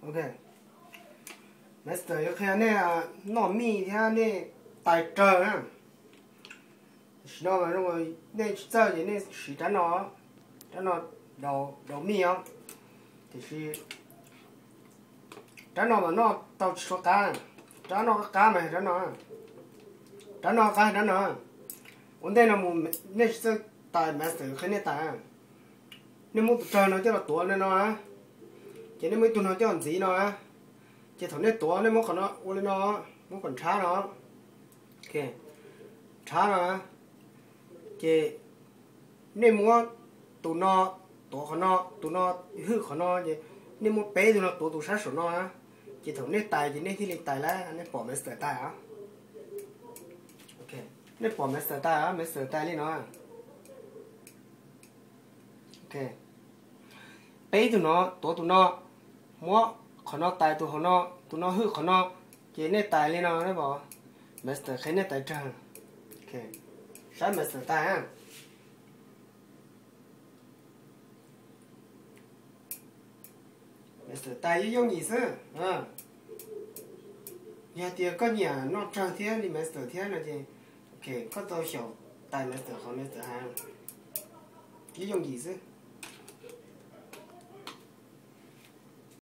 Ok, master yuav qhia nej noj mij thiab nej tais rawg na. Tam sim no nej tsis txawj ces nej siv rab no, rab no daus mij os. Tiam sis rab no mas noj tau tsis tshua qab, rab no qab qab mas rab no, rab no qab rab no. Ua ntej no mus nej tsis txawj tais master qhia nej tais. Nej muab tus rawg no coj los tuav li no, ces nej muab ib tug no coj los ntxiv no, ces thaum nej tuav nej muab qhov no ua li no, muab kom nrhab no, nrhab no, ces nej muab tus no tuav qhov no, tus no hwj qhov no, ces nej muab peb tug no tuav tus sab saum no, ces thaum nej tais ces nej thiaj li tais lawm, nej pom master tais os. Nej pom master tais os, master tais li no. Peb tug no tuav tus no, muab qhov no tais tus hauv no, tus no hwj qhov no, ces nej tais li no, master qhia nej tais rawg. Saib master tais. Master tais yooj yooj yim xwb. Yog tias koj nyiam noj rawg thiab li master thiab no ces, ok, koj tau xyaum tais master qhov master hais, yooj yooj yim xwb.